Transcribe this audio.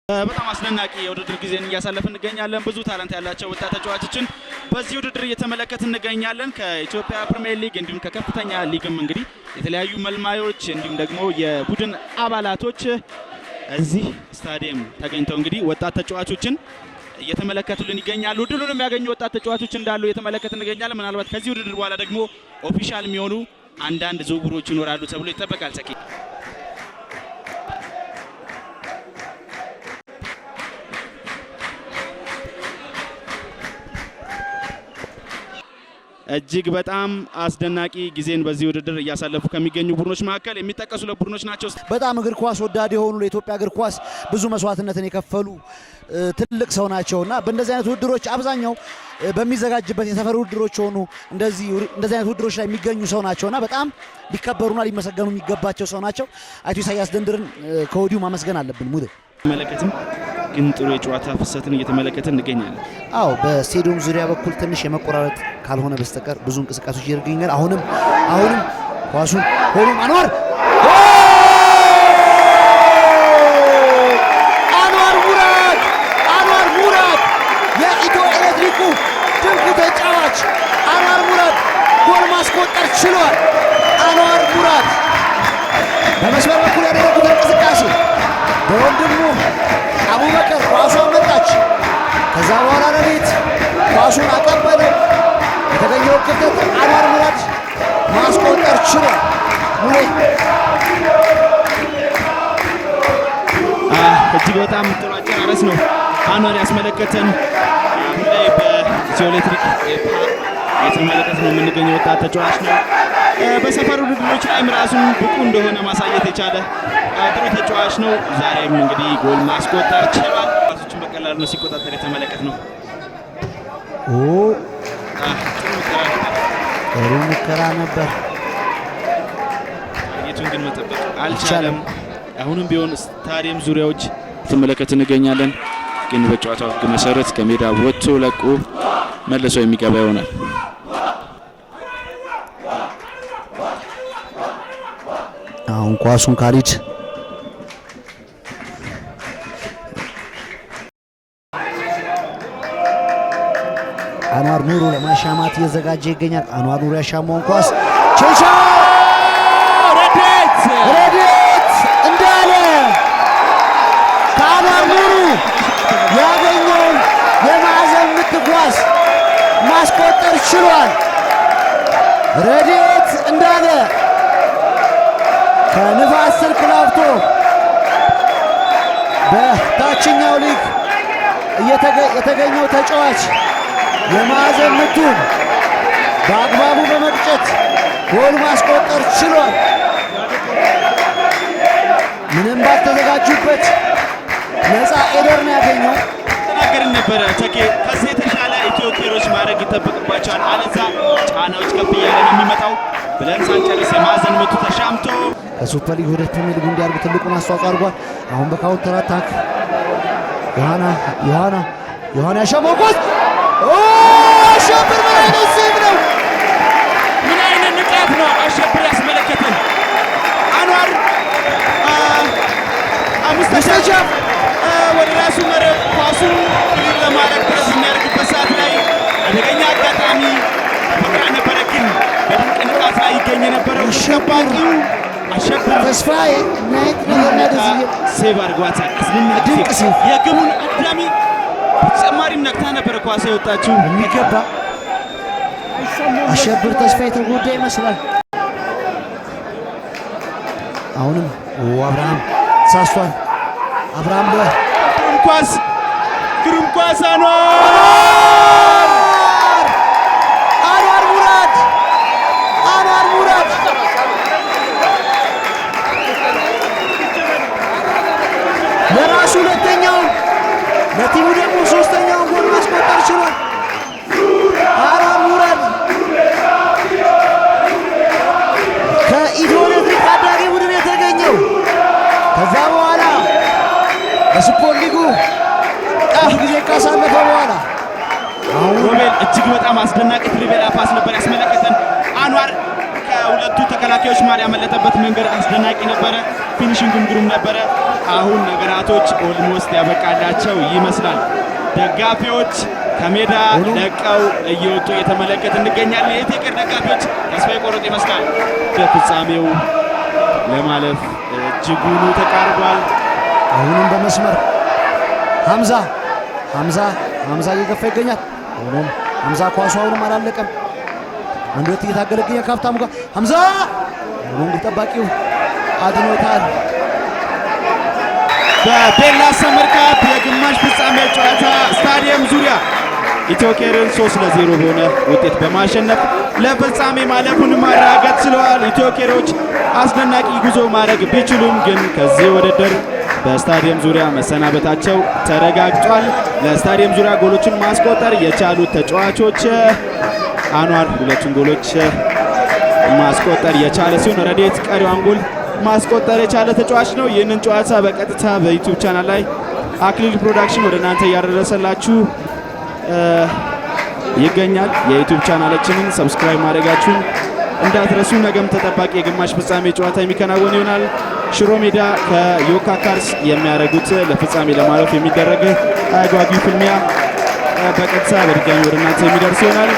በጣም አስደናቂ የውድድር ጊዜን እያሳለፍን እንገኛለን። ብዙ talent ያላቸው ወጣት ተጫዋቾችን በዚህ ውድድር እየተመለከትን እንገኛለን። ከኢትዮጵያ ፕሪሚየር ሊግ እንዲሁም ከከፍተኛ ሊግም እንግዲህ የተለያዩ መልማዮች እንዲሁም ደግሞ የቡድን አባላቶች እዚህ ስታዲየም ተገኝተው እንግዲህ ወጣት ተጫዋቾችን እየተመለከቱልን ይገኛሉ። እድሉንም ያገኙ ወጣት ተጫዋቾች እንዳሉ እየተመለከትን እንገኛለን። ምናልባት ከዚህ ውድድር በኋላ ደግሞ official የሚሆኑ አንዳንድ ዝውውሮች ይኖራሉ ተብሎ ይጠበቃል። ሰኪ፣ እጅግ በጣም አስደናቂ ጊዜን በዚህ ውድድር እያሳለፉ ከሚገኙ ቡድኖች መካከል የሚጠቀሱ ሁለት ቡድኖች ናቸው። በጣም እግር ኳስ ወዳድ የሆኑ፣ ለኢትዮጵያ እግር ኳስ ብዙ መስዋዕትነትን የከፈሉ ትልቅ ሰው ናቸው እና በእንደዚህ አይነት ውድድሮች አብዛኛው በሚዘጋጅበት የሰፈር ውድድሮች ሆኑ እንደዚህ አይነት ውድድሮች ላይ የሚገኙ ሰው ናቸው እና በጣም ሊከበሩና ሊመሰገኑ የሚገባቸው ሰው ናቸው። አቶ ኢሳያስ ደንድርን ከወዲሁ ማመስገን አለብን። ሙሌ። መለከትም ግን ጥሩ የጨዋታ ፍሰትን እየተመለከትን እንገኛለን። አዎ፣ በስቴዲየም ዙሪያ በኩል ትንሽ የመቆራረጥ ካልሆነ በስተቀር ብዙ እንቅስቃሴዎች ይገኛል። አሁንም ኳሱን ሆኖም አንዋር ሙራድ፣ አንዋር ሙራድ፣ የኢትዮ ኤሌክትሪኩ ድንቁ ተጫዋች አንዋር ሙራድ ጎል ማስቆጠር ችሏል። አንዋር ሙራድ በመስመር በኩል ያደረጉት እንቅስቃሴ በወንድሙ አቡበከር ኳሷን መጣች። ከዛ በኋላ ረዴት ኳሱን አቀበለ። የተገኘው ክፍተት አንዋር ሙራድ ማስቆጠር ችሏል። ሙሌ። እጅግ በጣም ጥሩ አጨራረስ ነው አንዋር ያስመለከተን። አሁን ላይ በኢትዮ ኤሌክትሪክ እየተመለከት ነው የምንገኘው ወጣት ተጫዋች ነው። በሰፈር ውድድሮች ላይም ራሱን ብቁ እንደሆነ ማሳየት የቻለ ጥሩ ተጫዋች ነው። ዛሬም እንግዲህ ጎል ማስቆጠር ችሏል። ኳሶችን በቀላሉ ነው ሲቆጣጠር የተመለከት ነው። ጥሩ ሙከራ ነበር። ጥሩ ሙከራ ነበር። target ኡን ግን መጠበቅ አልቻለም። አሁንም ቢሆን ስታዲየም ዙሪያዎች ተመለከት እንገኛለን። ግን በጨዋታው ሕግ መሰረት ከሜዳ ወጥቶ ለቆ መልሶ የሚገባ ይሆናል። አሁን ኳሱን ካሊድ፣ አንዋር ኑሩ ለማሻማት እየዘጋጀ ይገኛል። አንዋር ኑሩ ያሻማውን ኳስ ቼቻ ረዴት። ረዴት እንዳለ ከአንዋር ኑሩ ያገኘውን የማዕዘን ምት ኳስ ማስቆጠር ችሏል። ረዴት እንዳለ ከንፋስ ስልክ ላፍቶ በታችኛው ሊግ የተገኘው ተጫዋች የማዕዘን ምቱን በአግባቡ በመግጨት ጎል ማስቆጠር ችሏል። ምንም ባልተዘጋጁበት ነፃ header ነው ያገኘው። ተናገርን ነበረ ተኬ፣ ከዚህ የተሻለ ኢትዮ ኬሮች ማድረግ ይጠበቅባቸዋል፣ አለዛ ጫናዎች ከፍ እያለ ነው የሚመጣው ብለን ሳንጨርስ የማዕዘን ምቱ ተሻምቶ ከሱፐር ሊግ ወደ ፕሪሚየር ሊግ እንዲያድጉ ትልቁን አስተዋጽኦ አድርጓል። አሁን በ counter attack ዮሐና፣ ዮሐና፣ ዮሐና ያሻማው ኳስ፣ አሸብር! ምን አይነት save ነው! ምን አይነት ንቃት ነው አሸብር ያስመለከተን። አንዋር ሙስተሻፍ ወደ ራሱ መረብ ኳሱን clear ለማድረግ ጥረት የሚያደርግበት ሰዓት ላይ አደገኛ አጋጣሚ ተፈጥራ ነበረ፣ ግን በድንቅ ንቃት ላይ ይገኝ የነበረው ጠባቂው አሸብር ተስፋዬ ናይት ነገር ነው። save አድርጓታል። አስደናቂ ድንቅ save። የግቡን አግዳሚ በተጨማሪም ነክታ ነበረ ኳስ የወጣችው። የሚገባ አሸብር ተስፋ የተጎዳ ይመስላል። አሁንም አብርሃም ተሳስቷል። አብርሃም ለ ግሩም ኳስ፣ ግሩም ኳስ፣ አንዋር! አንዋር ሙራድ፣ አንዋር ሙራድ ለራሱ ሁለተኛውን ለ team ኡ ደግሞ ሶስተኛውን ጎል ማስቆጠር ችሏል። አንዋር ሙራድ ከኢትዮ ኤሌክትሪክ ታዳጊ ቡድን የተገኘው፣ ከዛ በኋላ በሱፐር ሊጉ ብዙ ጊዜ ካሳለፈ በኋላ አሁን ሮቤል እጅግ በጣም አስደናቂ trivela pass ነበር ያስመለከተን። አንዋር ከሁለቱ ተከላካዮች መሃል ያመለጠበት መንገድ አስደናቂ ነበረ። Finishing ኡም ግሩም ነበረ። አሁን ነገራቶች almost ያበቃላቸው ይመስላል። ደጋፊዎች ከሜዳ ለቀው እየወጡ እየተመለከት እንገኛለን። የኢትዮኬር ደጋፊዎች ተስፋ የቆረጡ ይመስላል። ለፍጻሜው ለማለፍ እጅጉኑ ተቃርቧል። አሁንም በመስመር ሐምዛ ሐምዛ ሐምዛ እየገፋ ይገኛል። ሆኖም ሐምዛ ኳሱ አሁንም አላለቀም። አንድ ሁለት እየታገለ ይገኛል ከሀብታሙ ጋር ሐምዛ። ሆኖም ግብ ጠባቂው አድኖታል። በቤላ Summer Cup የግማሽ ፍጻሜ ጨዋታ ስታዲየም ዙሪያ ኢትዮኬርን 3-0 በሆነ ውጤት በማሸነፍ ለፍጻሜ ማለፉን ማረጋገጥ ችለዋል። ኢትዮኬሮች አስደናቂ ጉዞ ማድረግ ቢችሉም ግን ከዚህ ውድድር በስታዲየም ዙሪያ መሰናበታቸው ተረጋግጧል። ለስታዲየም ዙሪያ ጎሎችን ማስቆጠር የቻሉት ተጫዋቾች አንዋር ሁለቱን ጎሎች ማስቆጠር የቻለ ሲሆን ረዴት ቀሪዋን ጎል ማስቆጠር የቻለ ተጫዋች ነው። ይህንን ጨዋታ በቀጥታ በ YouTube channel ላይ አክሊል Production ወደ እናንተ እያደረሰላችሁ ይገኛል። የ YouTube channel ኣችንን subscribe ማድረጋችሁን እንዳትረሱ። ነገም ተጠባቂ የግማሽ ፍጻሜ ጨዋታ የሚከናወን ይሆናል። ሽሮ ሜዳ ከዮካ ካርስ የሚያደርጉት ለፍጻሜ ለማለፍ የሚደረግ አጓጊ ፍልሚያ በቀጥታ በድጋሚ ወደ እናንተ የሚደርስ ይሆናል።